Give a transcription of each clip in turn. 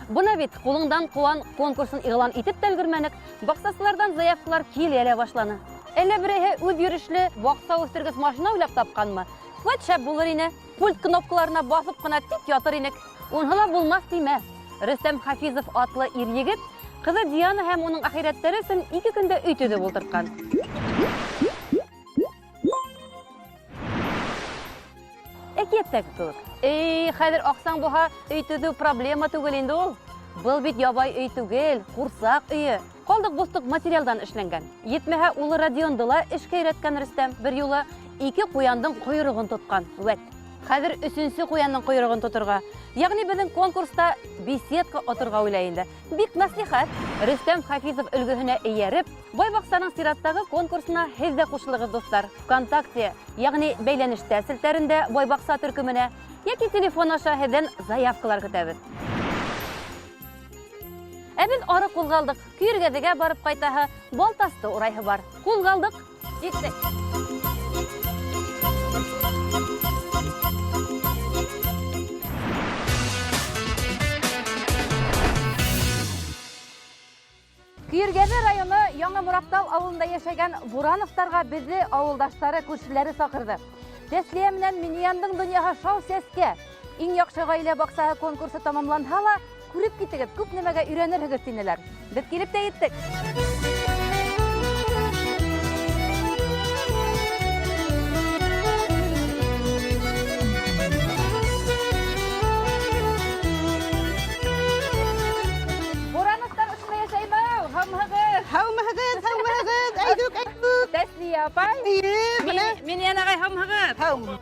Бына бит ҡулыңдан ҡыуан конкурсын иғлан итеп тә өлгөрмәнек, баҡсасыларҙан заявкалар килә лә башланы. Әллә берәйһе үҙ йөрөшлө баҡса үҫтергес машина уйлап тапҡанмы? Вәт шәп булыр ине. Пульт кнопкаларына баҫып ҡына тик ятыр инек. Унһы ла булмаҫ тимә. Рөстәм Хафизов атлы ир-егет ҡыҙы Диана һәм уның әхирәттәре өсөн 2 көндә өй төҙөп ултыртҡан. Әкиәттәге кеүек. Эй, хәҙер аҡсаң булһа, өй төҙөү проблема түгел инде ул. Был бит ябай өй түгел, ҡурсаҡ өйө. Ҡалдыҡ-боҫтоҡ материалдан эшләнгән. Етмәһә, улы Родионды ла эшкә өйрәткән Рөстәм. Бер юлы 2 ҡуяндың ҡойроғон тотҡан. Вәт. Хәҙер 3-нсө ҡуянның ҡойроғон тоторға. Ягъни беҙҙең конкурста беседка оторға уйлай инде. Бик мәслихәт. Рөстәм Хафизов өлгөһөнә эйәреп, Бай баҡсаның сираттағы конкурсына һеҙ ҙә ҡушылығыҙ, дуҫтар. ВКонтакте, ягъни бәйләнештә селтәрендә Бай баҡса төркөмөнә йәки телефон аша һеҙҙән заявкалар көтәбеҙ. Ә беҙ ары ҡуҙғалдыҡ. Көйөргәҙегә барып ҡайтаһы, Балтасты урайһы бар. Ҡуҙғалдыҡ, киттек. Көйөргәҙе районы Яңы Мораптал ауылында йәшәгән Бурановтарға беҙҙе ауылдаштары, күршеләре саҡырҙы. Тәслиә менән Минияндың донъяһы шау сәскә. Иң яҡшы ғаилә баҡсаһы конкурсы тамамланһа ла, күреп китегеҙ, күп нәмәгә өйрәнерһегеҙ тинеләр. Беҙ килеп тә еттек. Бурановтар ошонда йәшәйме? Һаумыһығыҙ? Һаумыһығыҙ, һаумыһығыҙ, әйҙүк, әйҙүк. Тәслиә апай. Эйе, менә. Миниян ағай, һаумыһығыҙ? Һаумы.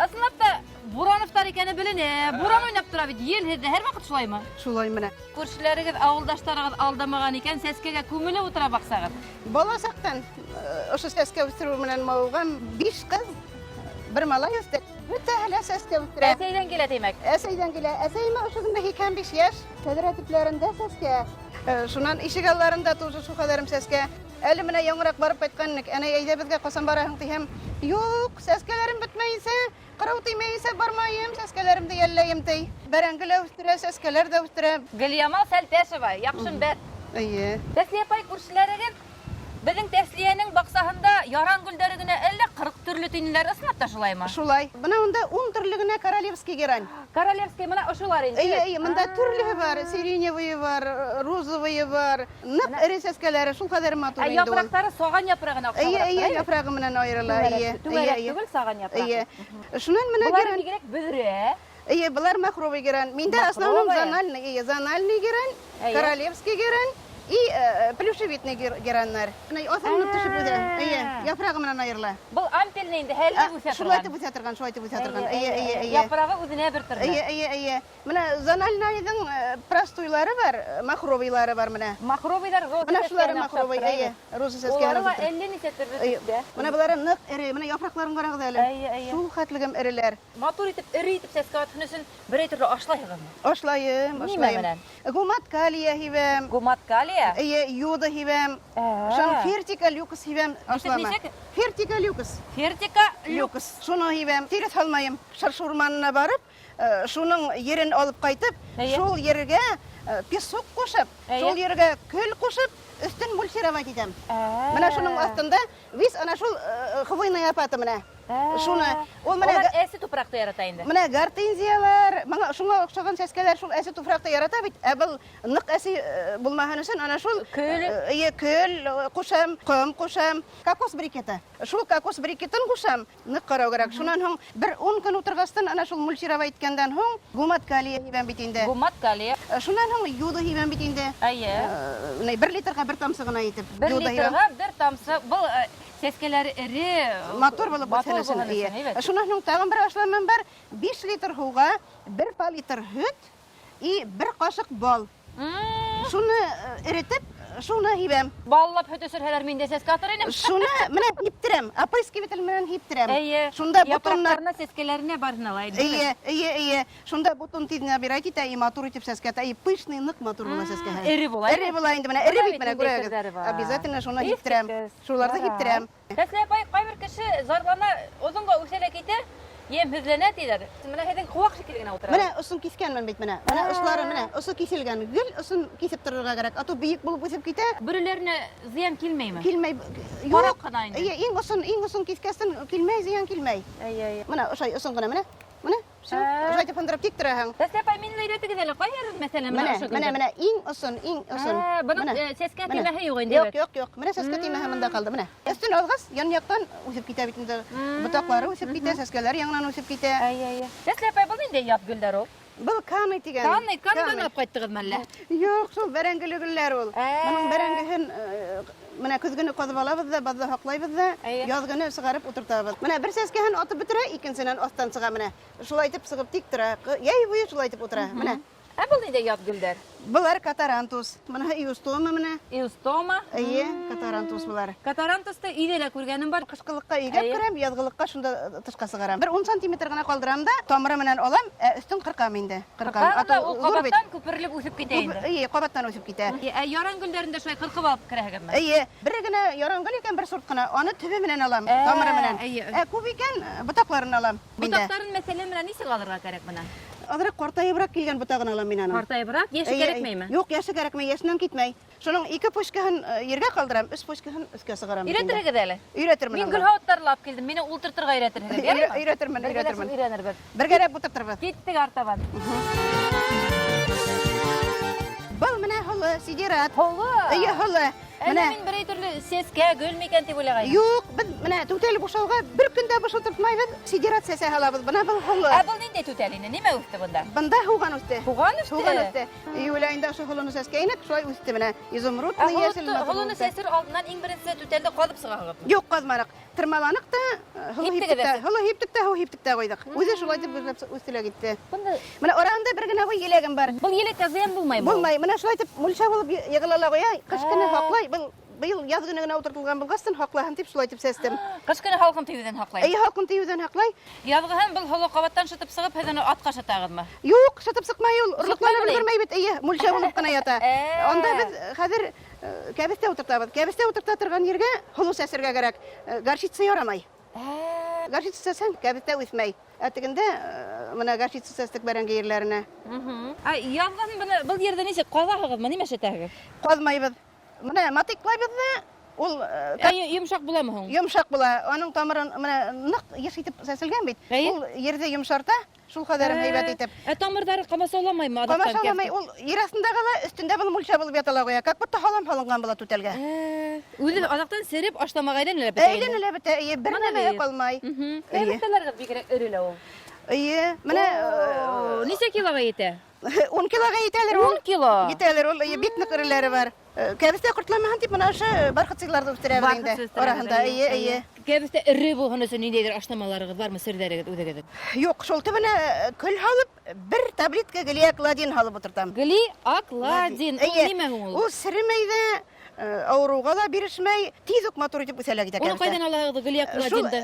Ысынлап та Бурановтар икәне беленә. Буран уйнап тора бит. Ел һеҙҙә һәр ваҡыт шулаймы? Шулай менә. Күршеләрегеҙ, ауылдаштарығыҙ алдамаған икән, сәскәгә күмелеп ултыра баҡсағыҙ. Бала саҡтан ошо сәскә үҫтереү менән мауығам. 5 ҡыҙ, бер малай үҫте. Бөтәһе лә сәскә үҫтерә. Әсәйҙән килә, тимәк. Әсәйҙән килә. Әсәйемә ошо көндә 85 йәш. Тәҙрә төпләрендә сәскә. Шунан ишек алларында тоже шул ҡәҙәрем сәскә. Әле менә яңыраҡ барып ҡайтҡан инек. Әнәй, әйҙә беҙгә ҡасан бараһың тиһәм, юҡ, сәскәләрем бөтмәйенсә, ҡырау теймәйенсә бармайым, сәскәләремде йәлләйем ти. Бәрәңге лә үҫтерә, сәскәләр ҙә үҫтерә. Гөлйамал Сәлтәшева, яҡшым бәт. Эйе. Тәслиә апай, күршеләрегеҙ беҙҙең Тәслиәнең баҡсаһында яран гөлдәре генә әллә 40 төрлө тинеләр, ысынлап та шулаймы? Шулай. Бына унда 10 төрлө генә королевский герань. Королевский бына ошолар инде. Эйе, эйе, бында төрлөһө бар, сиреневые бар, розовые бар. Ныҡ эре сәскәләре, шул ҡәҙәр матур Ә инде ул. япраҡтары саған япрағына оҡшап Эйе, эйе, тора, япрағы менән айырыла, эйе, Түңәрәк эйе, эйе. түгел, саған япрағы. Эйе. Шунан менә Былар герань. бигерәк бөҙрә. Эйе, былар махровый герань. Миндә основном Махровая? зональный, эйе, зональный герань, Эйе. королевский герань и плюшевидный гераннар. Бына аҫылынып төшөп үҫә. Эйе, япрағы менән айырыла. Был ампельный инде, һәлде үҫә Шулай торған. итеп үҫә торған, шулай итеп үҫә торған. Эйе, Эйе, эйе, эйе, эйе. Япрағы үҙенә бер төрлө. Эйе, эйе, эйе. Бына зональныйҙың простойлары бар, махровыйлары бар менә. Махровыйҙар роза Бына шулары сәскәһенә махровый, оҡшап тора, эйе, эйе. роза сәскәһенә Улары ла оҡшап тора. әллә нисә төрлө Эйе. төҫтә. Бына былары ныҡ эре, бына япраҡларын ҡарағыҙ әле. Эйе, эйе. Шул хәтлегем эреләр. Матур итеп, эре итеп сәскә атһын өсөн берәй төрлө ашлайһығыҙмы? Ашлайым, Нимә ашлайым. менән? Гумат калия һибәм. Гумат калия? Эйе, йода һибәм. Шуны фертика люкс һибәм, Нисек, ашлама. нисек? Фертика люкс. Фертика люкс. Шуны һибәм. Тирес һалмайым. Шыршы урманына барып, шуның ерен алып ҡайтып, Эйе. шул ергә песок ҡушып, Эйе. шул ергә көл ҡушып, өҫтөн мульчировать итәм. Менә шуның аҫтында вис ана шул хвойная апаты менә. Шуны, ул менә Улар әсе тупраҡты ярата инде. Менә гортензиялар, моңа шуңа оҡшаған сәскәләр шул әсе туфраҡты ярата бит. Ә был ныҡ әсе булмаһын өсөн ана шул Көл. Эйе, көл ҡушам, ҡом ҡушам, кокос брикеты. Шул кокос брикетын ҡушам, ныҡ ҡарау кәрәк. Шунан һуң бер 10 көн ултырғастан ана шул мульчировать иткәндән һуң гумат калия һибәм бит инде. Гумат калия. Шунан һуң йода һибәм бит инде. Эйе. Бер литрға бер тамсы ғына итеп. Бер Йода һибәм. литрға бер тамсы. Был сәскәләр эре, Матур булып матур үҫһен өсөн, булһын өсөн, эйе. әйбәт. Шунан һуң тағын бер ашламам бар. 5 литр һыуға бер палитр һөт и бер ҡашыҡ бал. Шуны эретеп, шуны һибәм. Баллап һөт эсерһәләр, мин дә сәскә атыр инем. Шуны менә һиптерәм, опрыскиватель менән һиптерәм. Эйе. Шунда бутоннар Япраҡтарына, сәскәләренә барыһына ла инде. Эйе, эйе, эйе. Шунда бутон тиҙ набирать итә, и матур итеп сәскә ата, и пышный, ныҡ матур була сәскәһе. Эре була, Эре эре. була инде менә, эре Бына бит бит менә ниндәй күрәгеҙ. серҙәре бар. Обязательно шуны Иҫ һиптерәм. киткес. Шуларҙы Ярай. һиптерәм. Тәслиә апай, ҡайбер кеше зарлана, оҙонға үҫә лә китә, Йәмһеҙләнә тиҙәр. Менә һеҙҙең ҡыуаҡ шикелле генә ултыра. Менә осон киҫкәнмен бит менә. Менә ослары менә осо киҫелгән. Гел осон киҫеп торорға кәрәк. А то бейек булып үҫеп китә. Бөрөләренә зыян килмәйме? Килмәй. Ҡарап Юк. ҡына инде. Эйе, иң осон, иң осон киҫкәстен килмәй, зыян килмәй. Эйе, эйе. Менә ошай осон ғына менә. Менә. Всё. Ошай итеп һындырып тик тораһың. Тәслә апай, мине лә өйрәтегеҙ әле. Ҡай ерен, мәҫәлән, менә Менә, ошо менә, гөлдән? менә иң осон, иң осон. Бының Менә. сәскә Менә. төймәһе юҡ инде. Юҡ, юҡ, юҡ. Менә сәскә төймәһе монда ҡалды. Менә. Өҫтөн алғас, ян яҡтан үҫеп китә бит инде. Ботаҡлары үҫеп китә, сәскәләр яңынан үҫеп китә. Әй, әй, әй. Тәслә апай, был ниндәй ят гөлдәр ул? Был каный тигән. Канный, канныйҙан алып ҡайттығыҙмы әллә? Юҡ, шул бәрәңгеле гөлләр ул. Моның бәрәңгеһен менә көҙ көнө ҡаҙып алабыҙ ҙа, баҙҙа һаҡлайбыҙ ҙа, яҙ көнө сығарып ултыртабыҙ. Менә бер сәскәһен атып бөтөрә, икенсенән аҫтан сыға менә. Шулай итеп сығып тик тора. Йәй буйы шулай итеп ултыра. Менә. Ә был ниндәй ят гөлдәр? Былар катарантус. Быныһы эустома менә. Эустома. Эйе, катарантус былар. Катарантусты өйҙә лә күргәнем бар. Ҡышҡылыҡҡа өйгә керәм, яҙғылыҡҡа шунда тышҡа сығарам. Бер 10 сантиметр ғына ҡалдырам да, тамыры менән алам, ә өҫтөн ҡырҡам инде. Ҡырҡам. А то ул ҡабаттан күперелеп үҫеп китә инде. Эйе, ҡабаттан үҫеп китә. Ә яран гөлдәрен дә шулай ҡырҡып алып керәһегеҙме? Эйе, бер генә яран гөл икән, бер сорт ҡына, аны төбө менән алам, тамыры менән. Ә күп икән, ботаҡларын алам. Ботаҡтарын мәҫәлән менән нисек алырға кәрәк бына? Аҙыраҡ ҡартайыбыраҡ килгән ботағын алам мин аның. Ҡартайыбыраҡ? Йәше кәрәкмәйме? Юҡ, йәше кәрәкмәй, йәшенән китмәй. Шуның ике почкаһын ергә ҡалдырам, өс почкаһын өҫкә сығарам. Өйрәтерһегеҙ әле? Өйрәтермен. Мин гөл һауыттары алып килдем, мине ултыртырға өйрәтерһегеҙ, яраймы? Өйрәтермен, өйрәтермен. Өйрәнербеҙ. Бергәрәп ултыртырбыҙ. Киттек артабан. Был менә һоло, сидерат. Һоло? Эйе, һоло. Әллә мин берәй төрлө сәскә, гөл микән тип уйлағайным. Юҡ, беҙ менә түтәл бушауға бер көн дә буш ултыртмайбыҙ, сидерат сәсә һалабыҙ. Бына был һоло. Ә был ниндәй түтәл ине? Нимә үҫте бында? Бында һуған үҫте. Һуған үҫте? Һуған үҫте. Июль айында ошо һолоно сәскәйнек, шулай үҫте менә. Изумрудный йәшел. Һолоно сәсер алдынан иң беренсе түтәлде ҡаҙып сығаһығыҙмы? Юҡ, ҡаҙманыҡ. Тырмаланыҡ та, һоло һиптек тә, һоло һиптек тә, һыу һиптек тә ҡуйҙыҡ. Үҙе шулай итеп гөжләп үҫте лә китте. Менә араһында бер генә буй еләгем бар. Был еләккә зыян булмаймы? Булмай. Менә шулай итеп мульча булып йығыла ла ҡуя, ҡыш көнө һаҡлай. Был быйыл яҙ көнө генә ултыртылған булғастын һаҡлаһын тип шулай итеп сәстем. Ҡыш көнө һалҡын тейеүҙән һаҡлай. Эйе, һалҡын тейеүҙән һаҡлай. Яҙғыһын был һоло ҡабаттан шытып сығып, һеҙ уны атҡа шытағыҙмы? Юҡ, шытып сыҡмай ул. Орлоҡланып өлгөрмәй бит. Эйе, мульча булып ҡына ята. Анда беҙ хәҙер кәбеҫтә ултыртабыҙ. Кәбеҫтә ултырта торған ергә һоло сәсергә кәрәк. Горчица ярамай. Горчица сәсһәң, кәбеҫтә үҫмәй. Ә тегендә менә горчица сәстек бәрәңге ерләренә. Ә яҙғыһын быны был ерҙә нисек ҡаҙаһығыҙмы, нимә эшләтәһегеҙ? Ҡаҙмайбыҙ. Менә матыҡлайбыҙ ҙа, ул йомшаҡ буламы һуң? Йомшаҡ була. Аның тамырын менә ныҡ йыш итеп сәселгән бит. Ул ерҙе йомшарта, шул ҡәҙәрем һәйбәт итеп. Ә тамырҙары ҡамасауламаймы? Ҡамасауламай, ул ер аҫтында ҡала, өҫтөндә был мульча булып ята ла ҡуя. Как будто һалам һалынған була түтәлгә. Үҙе аҙаҡтан сереп ашламаға әйләнә лә бөтә. Әйләнә лә бөтә, эйе, бер нәмәһе ҡалмай. Кәбеҫтәләргә бигерәк эре лә ул. Эйе, менә нисә килоға етә? 10 килоға етәлер ул. 10 кило? Етәлер ул, эйе, бик ныҡ эреләре бар. Кәбеҫтә ҡортланмаһын тип менә ошо бархатсыларҙы үҫтерәбеҙ инде. Араһында, эйе, эйе. Кәбеҫтә эре булһын өсөн ниндәйҙер ашламаларығыҙ бармы, серҙәрегеҙ үҙегеҙҙең? Юҡ, шул төбөнә көл һалып, бер таблетка глиакладин һалып ултыртам. Глиакладин, ул нимә һуң ул? Ул серемәй ҙә, ауырыуға ла бирешмәй, тиҙ үк матур итеп үҫә лә китә. Уны ҡайҙан алаһығыҙ глиакладинды?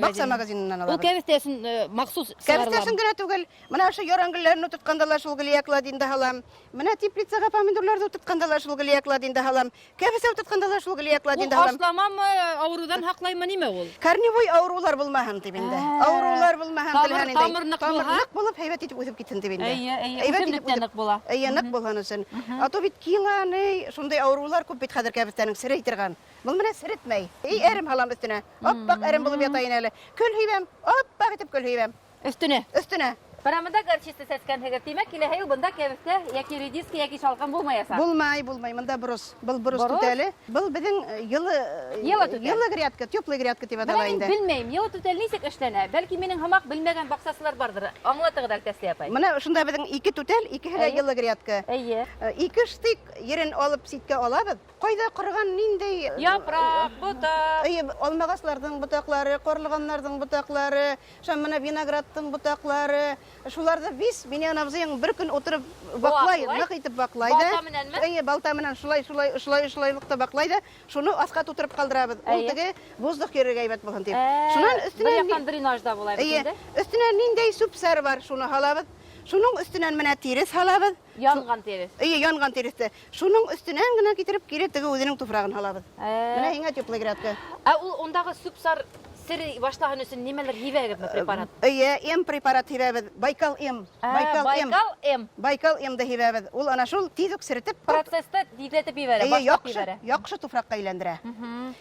Баҡса магазинынан алабыҙ. Ул кәбеҫтә өсөн махсус сығарыламы? Кәбеҫтә өсөн генә түгел. Менә ошо яран гөлдәрен ултыртҡанда ла шул глиакладинды һалам. Менә теплицаға помидорларҙы ултыртҡанда ла шул глиакладинды һалам. Кәбеҫтә ултыртҡанда ла шул глиакладинды һалам. Ул ашламамы, ауырыуҙан һаҡлаймы, нимә ул? Корневой ауырыулар булмаһын тип инде. Ауырыулар булмаһын теләһән инде. Тамыр ныҡ булһа? Ныҡ булып һәйбәт итеп үҫеп китһен тип инде. Эйе, эйе, үҫемлек тә ныҡ була. Эйе, ныҡ булһын өсөн. А то бит киланы, шундай ауырыулар күп бит хәҙер кәбеҫтәнең серей торған. Был менә серетмәй. Эй, әрем һалам өҫтөнә. Аппаҡ әрем булып ята ине әле. Көл һибәм, аппаҡ итеп көл һибәм. Өҫтөнә? Өҫтөнә. Бына бында горчица сәскәнһегеҙ. Тимәк, киләһе йыл бында кәбеҫтә йәки редиска, йәки шалҡан булмаясаҡ. Булмай, булмай. Бында борос. Был борос түтәле. Был беҙҙең йылы, Йылы түтәл. Йылы грядка, теплый грядка тип атала инде. Мин белмәйем, йылы түтәл нисек эшләнә? Бәлки минең һымаҡ белмәгән баҡсасылар барҙыр. Аңлатығыҙ әле, Тәслиә апай. Менә шунда беҙҙең ике түтәл, икеһе лә йылы грядка. Эйе. Ике штык ерен алып ситкә алабыҙ. Ҡайҙа ҡорған ниндәй япраҡ, ботаҡ. Эйе, алмағасларҙың ботаҡлары, ҡарлуғандарҙың ботаҡлары, шунан менә виноградтың ботаҡлары. Шуларҙы бис минең абзыйың бер көн ултырып баҡлай, ныҡ итеп баҡлай да. Балта менәнме? Эйе, балта менән шулай, шулай, шулай, шулайлыҡта баҡлай ҙа, шуны аҫҡа тутырып ҡалдырабыҙ. Ул теге воздух йөрөргә һәйбәт булһын тип. Шунан өҫтөнә бер яҡтан дренаж да була бит инде. Өҫтөнә ниндәй сүп-сар бар, шуны һалабыҙ. Шуның өҫтөнән менә тирес һалабыҙ. Янған тирес. Эйе, янған тиресте. Шуның өҫтөнән генә китереп кире теге үҙенең туфрағын һалабыҙ. Менә һиңә теплый грядка. Ә ул ундағы сүп-сар Сер башлаһын өсөн нимәлер һибәгеҙме препарат? Эйе, М препарат һибәбеҙ. Байкал М. Байкал М. Байкал М. Байкал М-ды һибәбеҙ. Ул ана шул тиҙ үк серетеп, Процесты тиҙләтеп ебәрә, Эйе, башлап яҡшы, ебәрә. яҡшы туфраҡҡа әйләндерә.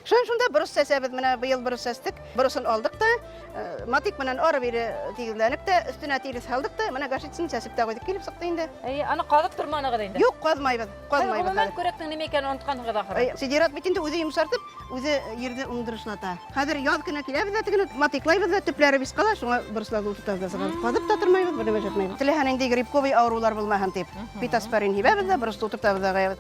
Шунан шунда борос сәсәбеҙ. Менә быйыл борос сәстек. Боросын алдыҡ та, матик менән ары бире тигеҙләнек тә, өҫтөнә тиреҫ һалдыҡ та, менә гашетсын сәсеп тә ҡуйҙыҡ, килеп сыҡты инде. Эйе, аны ҡаҙып торманығыҙ инде. Юҡ, ҡаҙмайбыҙ, ҡаҙмайбыҙ Ғөмүмән, хәҙер. көрәктең нимә икәнен онотҡанһығыҙ ахыры. Эйе, сидерат бит инде үҙе йомшартып, үҙе ерҙе уңдырышлата. Хәҙер яҙ көнө киләбеҙ ҙә тегене матиклайбыҙ ҙа, төпләре бис ҡала, шуңа боросларҙы ултыртабыҙ да сығабыҙ. Ҡаҙып та тормайбыҙ, бер нәмә эшләтмәйбеҙ. Теләһә ниндәй грибковый ауырыулар булмаһын тип, фитоспорин һибәбеҙ ҙә, боросто ултыртабыҙ ҙа ҡуябыҙ.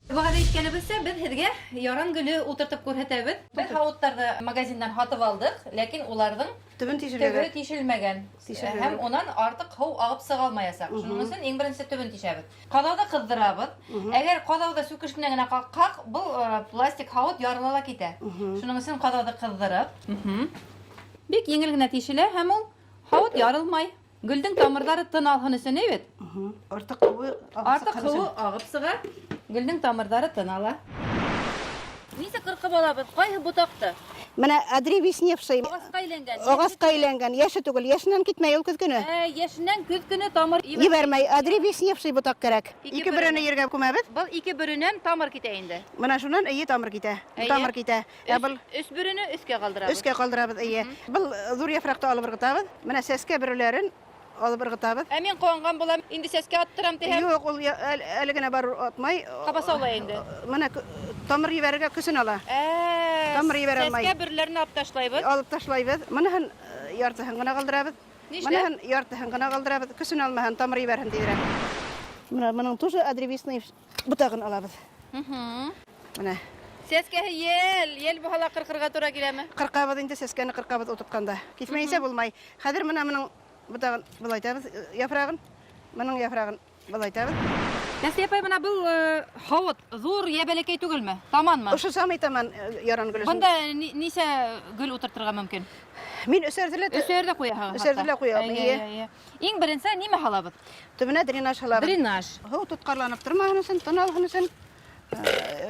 Вәғәҙә иткәнебеҙсә, беҙ һеҙгә яран гөлө ултыртып күрһәтәбеҙ. Беҙ һауыттарҙы магазиндан һатып алдыҡ, ләкин уларҙың Төбөн тишелгән. төбө тишелмәгән. Тишелмәгән. Һәм унан артыҡ һыу ағып сыға алмаясаҡ. Шуның өсөн иң беренсе төбөн тишәбеҙ. Ҡаҙауҙы ҡыҙҙырабыҙ. Әгәр ҡаҙауҙы сүкеш менән генә ҡаҡһаҡ, был пластик һауыт ярыла ла китә. Шуның өсөн ҡаҙауҙы ҡыҙҙырып, бик еңел генә тишелә һәм ул һауыт ярылмай. Гөлдөң тамырҙары тын алһын өсөн, әйбәт. Артыҡ һыуы ағып Артыҡ сыҡһын һыуы өсөн. ағып сыға. Гөлдөң тамырҙары тын ала. Нисә ҡырҡып алабыҙ? Ҡайһы ботаҡты? Менә адревесневший. Ағасҡа әйләнгән. Ағасҡа әйләнгән. Йәше түгел, йәшенән китмәй ул көҙ көнө. Йәшенән көҙ көнө тамыр ебәрмәй. Ебәрмәй. Адревесневший ботаҡ кәрәк. Ике Ике бөрөнө бөрөнө. ергә күмәбеҙ. Был ике бөрөнән тамыр китә инде. Менә шунан эйе тамыр китә. Эйе. Тамыр китә. Ә был Өс бөрөнө өҫкә ҡалдырабыҙ. Өҫкә ҡалдырабыҙ, эйе. Был ҙур яфраҡты алып ырғытабыҙ. Менә сәскә бөрөләрен алып ырғытабыҙ. Ә мин ҡыуанған булам, инде сәскә аттырам тиһәм. Юҡ, ул әле генә бар атмай. Ҡабасаулай инде. Менә тамыр ебәрергә көсөн ала. Тамыр ебәрә алмай. Сәскә бөрөләрен алып ташлайбыҙ. Алып ташлайбыҙ. Мыныһын яртыһын ғына ҡалдырабыҙ. Нишләп? Мыныһын яртыһын ғына ҡалдырабыҙ. Көсөн алмаһын, тамыр ебәрһен тиҙерәк. Менә моның тоже адревесный ботағын алабыҙ. Менә. Сәскәһе ел, ел булһа ла ҡырҡырға тура киләме? Ҡырҡабыҙ инде, сәскәне ҡырҡабыҙ ултыртҡанда. Киҫмәйенсә булмай. Хәҙер менә моның ботағын былайтабыҙ, яфрағын. Моның яфрағын былайтабыҙ. Нәсиә апай, бына был һауыт ҙур йә бәләкәй түгелме? Таманмы? Ошо самый таман яран гөлө. Бында нисә гөл ултыртырға мөмкин? Мин өсәрҙе лә Өсәрҙе лә ҡуяһығыҙ хатта. Өсәрҙе лә ҡуям, Эйе, эйе. эйе, эйе. Иң беренсе нимә һалабыҙ? Төбөнә дренаж һалабыҙ. Дренаж. Һыу тотҡарланып тормаһын өсөн, тын алһын өсөн,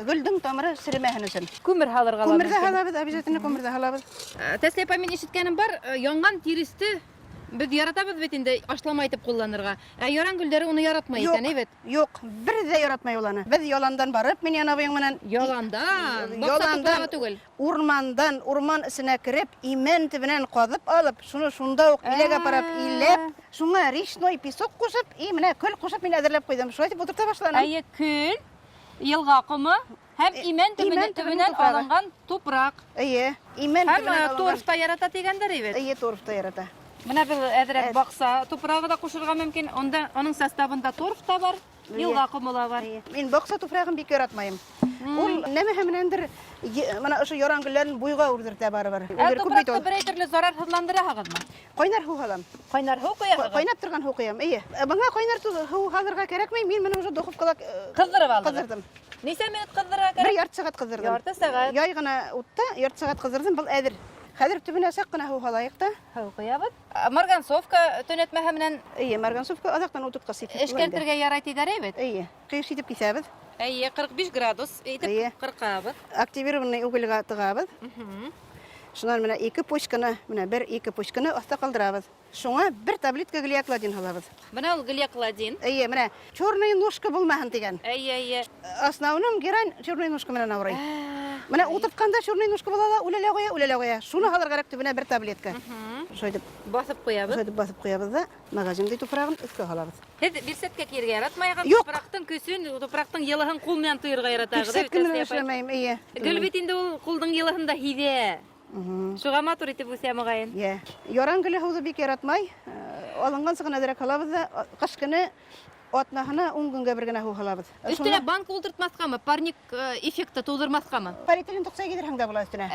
гөлдөң тамыры серемәһен өсөн. Күмер һалырға ла Күмер ҙә мөмкин. һалабыҙ, обязательно күмер ҙә һалабыҙ. Тәслиә апай, мин ишеткәнем бар, янған тиресте беҙ яратабыҙ бит инде ашлама итеп ҡулланырға. Ә яран гөлдәре уны яратмай Юҡ, икән, әйбәт? Юҡ, бер ҙә яратмай ул аны. Беҙ яландан барып, мин янабыйың менән Яландан? Баҡса Яландан, тупрағы түгел. Урмандан, урман эсенә кереп, имән төбөнән ҡаҙып алып, шуны шунда уҡ иләгә апарып, иләп, шуңа речной песок ҡушып, и менә көл ҡушып мин әҙерләп ҡуйҙым. Шулай итеп ултырта башланым. Әйе, көл, йылға ҡомо һәм имән Имән төбөнән төбөнән тупрағы. алынған тупраҡ. Эйе, имән Һәм, төбөнән алынған. торф та ярата тигәндәр, әйбәт? Эйе, торф та ярата. Менә был әҙерәк баҡса тупрағы да ҡушырға мөмкин. Унда уның составында торф та бар, йылға ҡомо ла бар. Эйе. Мин баҡса тупрағын бик яратмайым. Ул нәмәһе менәндер, менә ошо яран гөлләрен буйға үрҙертә барыбер. Ә Үҙер күп бит тупраҡты ул. берәй төрлө зарарһыҙландыраһығыҙмы? Ҡайнар һыу һалам. Ҡайнар һыу ҡуяһығыҙ? Ҡайнап торған һыу ҡуям, эйе. Быңа ҡайнар һыу һалырға кәрәкмәй, мин менә уже духовкала Ҡыҙҙырып алдығыҙ. Ҡыҙҙырҙым. Нисә минут ҡыҙҙырырға Бер кәрәк? ярты сәғәт ҡыҙҙырҙым. Ярты сәғәт. Яй ғына утта ярты сәғәт ҡыҙҙырҙым, был әҙер. Хәҙер төбөнә саҡ ҡына һыу һалайыҡ та. Һыу ҡуябыҙ. Марганцовка төнәтмәһе менән Эйе, марганцовка аҙаҡтан утыҡҡа ситеп ҡуя инде. Эшкәртергә ярай тиҙәр, әйбәт? Эйе, ҡыйыш итеп киҫәбеҙ. Эйе, ҡырҡ биш градус итеп Эйе. ҡырҡабыҙ. Активированный угольға тығабыҙ. Шунан менә ике почканы, менә бер ике почканы аҫта ҡалдырабыҙ. Шуңа бер таблетка глиокладин һалабыҙ. Бына ул глиокладин. Эйе, менә черная ножка булмаһын тигән. Эйе, эйе. Основном герань черная ножка менән ауырый. Менә ултыртҡанда черная ножка була ла, үлә лә ҡуя, үлә лә ҡуя. Шуны һалырға кәрәк төбөнә бер таблетка. Шулай итеп Баҫып ҡуябыҙ. Шулай итеп баҫып ҡуябыҙ ҙа, магазинды тупрағын өҫкә һалабыҙ. Һеҙ бирсәткә кейергә яратмайһығыҙ, Юҡ. тупраҡтың көсөн, тупраҡтың йылыһын ҡул менән тойорға яратаһығыҙ, Бирсәткә менән Тәслиә апай? эшләмәйем, эйе. Гөл бит инде ул ҡулдың йылыһын да һиҙә. Шуға матур итеп үҫә моғайын. Йә. Яран гөлө һыуҙы бик яратмай. Алынған сығын әҙерәк һалабыҙ ҙа, ҡыш көнө атнаһына ун көнгә бер генә һыу һалабыҙ. Өҫтөнә банка ултыртмаҫҡамы? Парник эффекты тыуҙырмаҫҡамы? Полиэтилен тоҡса кейҙерһәң дә була өҫтөнә.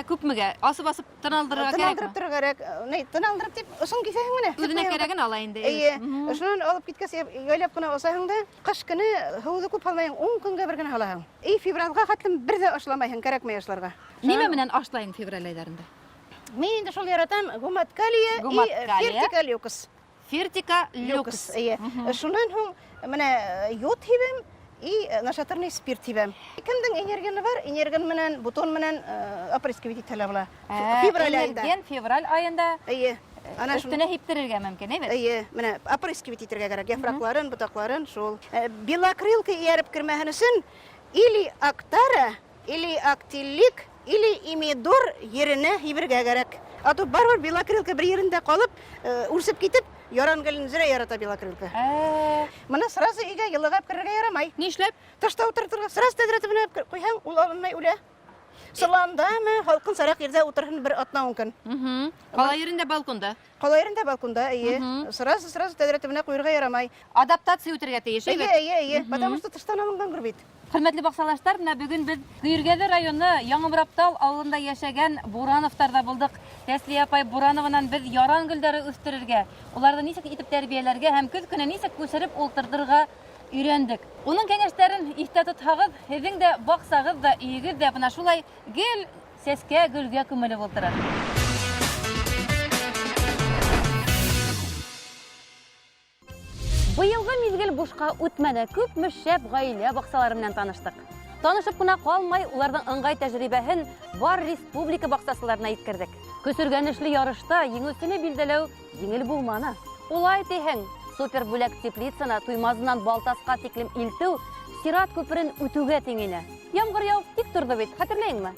Күпмегә? Асып-асып тын алдырырға Тын кәрәкме? алдырып торорға кәрәк. Ни, тын алдырып тип, осон киҫәһең менә. Үҙенә кәрәген ала инде. Эйе. Шунан алып киткәс, яйлап ҡына асаһың да, ҡыш көнө һыуҙы күп һалмайһың, ун көнгә бер генә һалаһың. И февралға хәтлем бер ҙә ашламайһың, кәрәкмәй ашларға. Нимә менән ашлайың февраль айҙарында? Мин инде шул яратам, гумат калия и Гумат калия. фертикалюкс. Фертика люкс. Эйе. Шунан һуң менә йод һибәм и нашатырный спирт һибәм. Кемдең энергияны бар, энерген менән, бутон менән опрыскивать итә лә була. Февраль айында. Энерген февраль айында. Эйе. Ана шуны өҫтөнә һиптерергә мөмкин, әйбәт? Эйе, менә опрыскивать итергә кәрәк, яфраҡларын, ботаҡларын, шул. Белокрылка эйәреп кермәһен өсөн или актара, или актилик, или имидор еренә һибергә кәрәк. А то барыбер белокрылка бер ерендә ҡалып, үрсеп китеп, яран гөлен зря ярата белокрылка. Мына сразу өйгә йылыға керергә ярамай. Нишләп? Тышта ултыртырға, сразу тәҙрә төбөнә ҡуйһаң, ул алынмай үлә. Соландамы, һалҡын сараҡ ерҙә ултырһын бер атна ун көн. Ҡала ерендә балконда. Ҡала ерендә балконда, эйе. Сразу, сразу тәҙрә төбөнә ҡуйырға ярамай. Адаптация үтергә тейеш, Эйе, әйбәт? эйе, эйе. Потому что тыштан алынған бит. Хөрмәтле баҡсалаштар, менә бөгөн беҙ Көйөргәҙе районы Яңы Мораптал ауылында йәшәгән Бурановтарҙа булдыҡ. Тәслиә апай Буранованан беҙ яран гөлдәре үҫтерергә, уларҙы нисек итеп тәрбиәләргә һәм көҙ көнө нисек күсереп ултыртырға өйрәндек. Уның кәңәштәрен иҫтә тотһағыҙ, һеҙҙең дә баҡсағыҙ ҙа, өйөгөҙ ҙә бына шулай гел сәскә гөлгә күмелеп ултырыр. Быйылғы миҙгел бушҡа үтмәне. Күпме шәп ғаилә баҡсалары менән таныштыҡ. Танышып ҡына ҡалмай, уларҙың ыңғай тәжрибәһен бар республика баҡсасыларына еткерҙек. Көсөргәнешле ярышта еңеүсене билдәләү еңел булманы. Улай тиһәң, супер бүләк теплицаны Туймазынан Балтасҡа тиклем илтеү сират күперен үтеүгә тиң ине. Ямғыр яуып тик торҙо бит, хәтерләйеңме?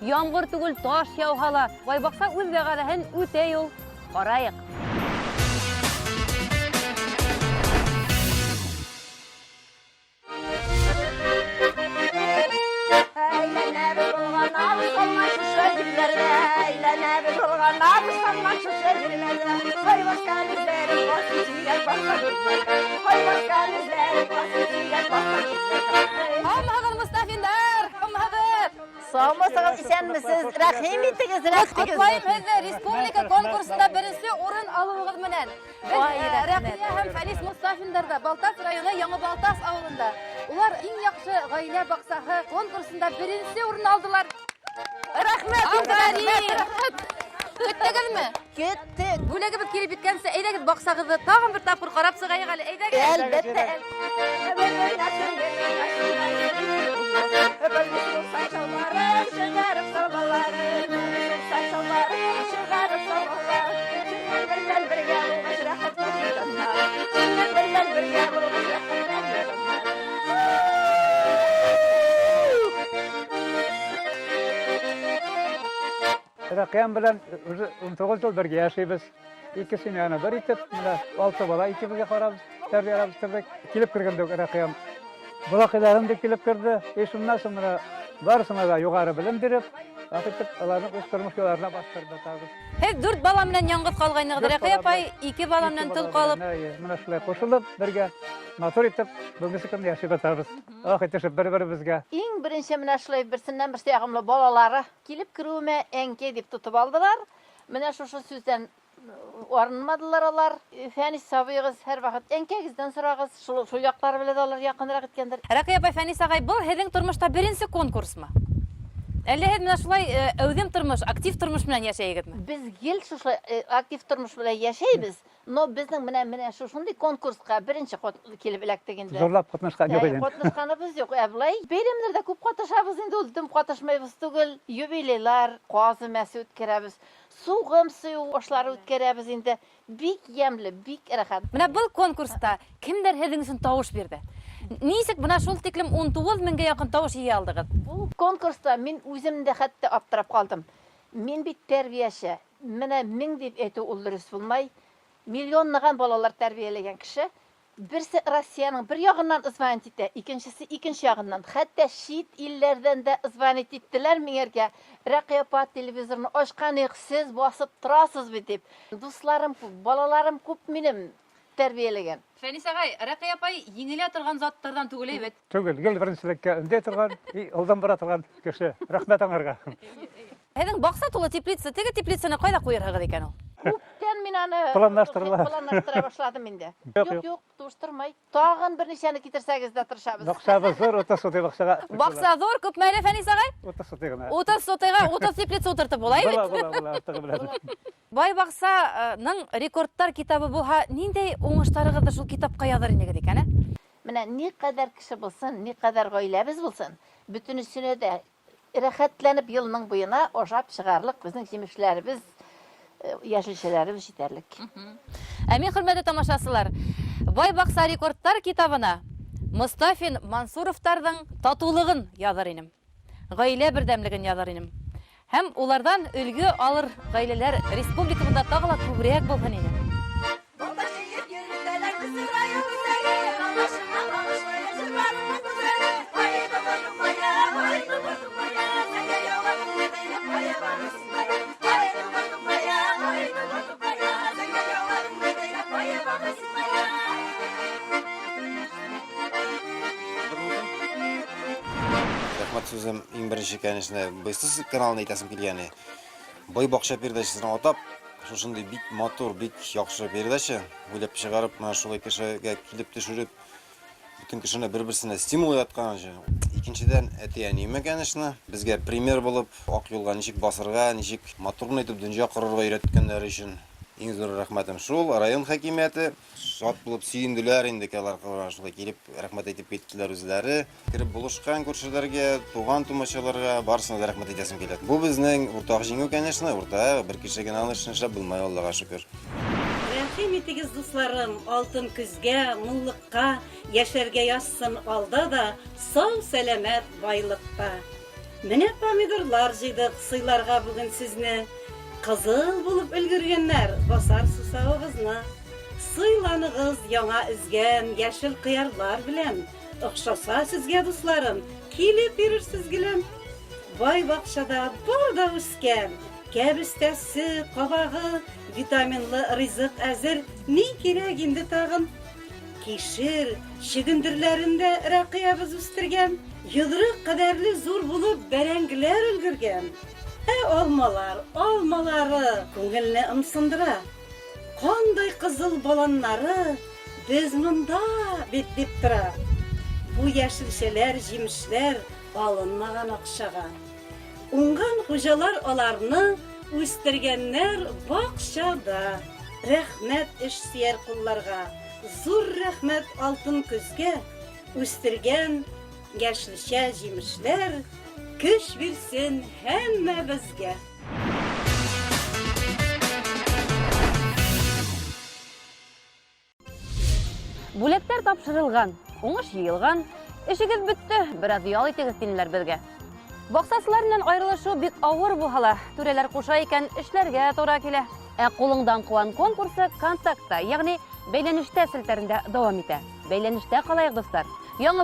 Ямғыр түгел, таш яуһа ла, бай баҡса үҙ вәғәҙәһен үтәй ул. Ҡарайыҡ. Һаумыһығыҙ, Мустафиндар! Һаумыһығыҙ! Саумыһығыҙ, иҫәнмеһегеҙ? Рәхим итегеҙ, рәхим итегеҙ. Ҡотлайым һеҙҙе республика конкурсында беренсе урын алыуығыҙ менән. Беҙ, Ай, рәхмәт. Рәҡиә һәм Фәнис Мустафиндар ҙа Балтас районы Яңы Балтас ауылында. Улар иң яҡшы ғаилә баҡсаһы конкурсында беренсе урын алдылар. Рәхмәт, Афәрин! рәхмәт, рәхмәт. Көттөгөҙмө? Көттөк. Бүләгебеҙ килеп еткәнсе, әйҙәгеҙ баҡсағыҙҙы тағын бер тапҡыр ҡарап сығайыҡ әле, әйҙәгеҙ. Әлбәттә. Рәҡиәм белән уже ун туғыҙ йыл бергә йәшәйбеҙ. Ике семьяны бер итеп, менә алты бала икебеҙгә ҡарабыҙ, тәрбиәләп үҫтерҙек. Килеп кергәндә үк Рәҡиәм балаҡайҙарым тип килеп керҙе. И шуннан һуң менә барыһына ла юғары белем биреп, ваҡыт итеп уларҙың үҙ тормош юлдарына баҫтырып ятабыҙ. Һеҙ дүрт бала менән яңғыҙ ҡалғайнығыҙ, Дүрт Рәҡиә бала апай менән. ике бала Ике менән бала тол менән, ҡалып. әйе, менә шулай ҡушылып, бергә матур итеп, бөгөнгө көндә йәшәп ятабыҙ. Ах итешеп бер-беребеҙгә. Иң беренсе менә шулай берсеннән берсе яғымлы балалары килеп кереүемә әңкәй дип тотоп алдылар. Менә шушы сүздән арынмадылар алар. Фәнис сабыйығыҙ һәр ваҡыт әңкәгеҙҙән һорағыҙ, шул яҡтары белән алар яҡыныраҡ иткәндер. Рәҡиә апай, Фәнис ағай, был һеҙҙең тормошта беренсе конкурсмы? Әллә һеҙ менә шулай әүҙем тормош, актив тормош менән йәшәйегеҙме? Беҙ гел шушылай актив тормош менән йәшәйбеҙ, но беҙҙең менә шушындай конкурсҡа беренсе килеп эләктек инде. Зурлап ҡатнашҡан юҡ Әй, ине. Ҡатнашҡаныбыҙ юҡ. Ә былай бәйрәмдәрҙә күп ҡатнашабыҙ инде, ул дөм ҡатнашмайбыҙ түгел. Юбилейлар, ҡаҙ өмәсе үткәрәбеҙ, суғым сыйыу ашлары үткәрәбеҙ инде. Бик йәмле, бик рәхәт. Менә был конкурста кемдәр һеҙҙең өсөн тауыш бирҙе? Нисек бына шул тиклем ун туғыҙ меңгә яҡын тауыш йыя алдығыҙ? Был конкурста мин үҙем дә хәтта аптырап ҡалдым. Мин бит тәрбиәсе. Менә мең дип әйтеү ул дөрөҫ булмай. Миллионлаған балалар тәрбиәләгән кеше. Берсе Россияның бер яғынан звонить итә, икенсеһе икенсе яғынан. Хәтта чит илләрҙән дә звонить иттеләр миңәргә. Рәҡиә апа телевизорны ачҡан юҡ, сез басып торасыз бит дип. Дусларым күп, балаларым күп минем тәрбиәләгән. Фәнис ағай, Рәҡиә апай еңелә торған заттарҙан түгел бит? Түгел, гел беренселеккә өндәй торған, и алдан бара торған кеше. Рәхмәт аңарға. Һеҙҙең баҡса тулы теплица, теге теплицаны ҡайҙа ҡуйырһығыҙ икән ул? Күптән мин аны Планлаштырыла. Планлаштыра башладым инде. Юк, Юк, юк. юк, туыштырмай. Тагын берничәне китерсәгез дә тырышабыз. Бакчабыз зур, 30 сотый бакчага. Бакча зур, күпме әле, Фәнис агай? 30 сотый гына. 30 сотыйга 30 теплица утыртып була Була, бит. була, була, артыгы белән. Бай баксаның рекордлар китабы булһа, ниндәй уңыштарыгыҙҙы шул китапҡа яҙыр инегеҙ икән, ә? Менә ни кадәр кеше булсын, ни кадәр гаиләбез булсын, бөтенесенә дә рәхәтләнеп елның буена ашап чыгарлык безнең җимешләребез, яшелчәләребез җитәрлек. Ә мин, хөрмәтле тамашасылар, Бай бакса рекордлар китабына Мостафин Мансуровтарҙың татулығын яҙыр инем. Ғаилә берҙәмлеген яҙыр инем. Һәм уларҙан өлгө алыр ғаиләләр республикабыҙҙа тағы ла күберәк булһын ине. Балтач җыеп йөртәләр безнең район үзәге. Алмашына багышлыйм җырларымның гүзәле. Ай, тумыр-тумая, ай, тумыр-тумая, зәңгәр яуга күңелдәйләп кая барасың бая? Ай, тумыр-тумая, ай, тумыр-тумая, зәңгәр яуга күңелдәйләп кая барасың бая? Рәхмәт сүзем иң беренче, конечно, Быйсыз каналына әйтәсем килгәне. Бай бакча передачасына атап, шушындый бик матур, бик яхшы передача уйлап чыгарып, менә шулай кешегә килеп төшереп, бөтен кешене бер-берсенә стимул яраткан өчен. Икенчедән, әти-әниемә, конечно, безгә пример булып, ак юлга ничек басырга, ничек матур итеп дөнья корырга өйрәткәннәре өчен иң зур рәхмәтем шул. Район хакимияте шат булып сөенделәр инде, алар шулай килеп рәхмәт әйтеп киттеләр үзләре. Кереп булышкан күршеләргә, туган тумачаларга барысына да рәхмәт әйтәсем килә. Бу безнең уртак җиңү, конечно, урта бер кеше генә аны эшне эшләп булмай, Аллага шөкер. Рәхим итегез, дусларым, алтын көзгә, муллыкка, яшәргә язсын алда да, сау сәламәт байлыкта. Менә помидорлар җыйдык, сыйларга бүген сезне. Кызыл булып өлгергәннәр, басар сусавыгызны. Сыйланыгыз яңа өзгән яшел кыярлар белән. Охшаса сезгә, дусларым, килеп йөрерсез гелән. Бай бакчада бар да үскән. Кәбестәсе, кабагы, витаминлы ризык әзер, ни кирәк инде тагын? Кишер, чөгендерләрен дә Рәкыябыз үстергән, йодрык кадәрле зур булып бәрәңгеләр өлгергән. Ә алмалар, алмалары күңелне ымсындыра. Кандай кызыл баланнары без монда бит дип тора. Бу яшелчәләр, җимешләр алынмаган акчага. Уңган хуҗалар аларны үстергәннәр бакчада. Рәхмәт эш сөяр кулларга, зур рәхмәт алтын көзгә, үстергән яшелчә җимешләр көч бирсен һәммәбезгә. Бүләктәр тапшырылган, уңыш йыйылган, эшегеҙ бөттө, бераз ял итегеҙ тинеләр беҙгә. Баҡсасылар менән айырылышыу бик ауыр булһа ла, түрәләр ҡуша икән, эшләргә тура килә. Ә ҡулыңдан ҡыуан конкурсы контактта, йәғни бәйләнештә селтәрендә дауам итә. Бәйләнештә ҡалайыҡ, дуҫтар. Яңы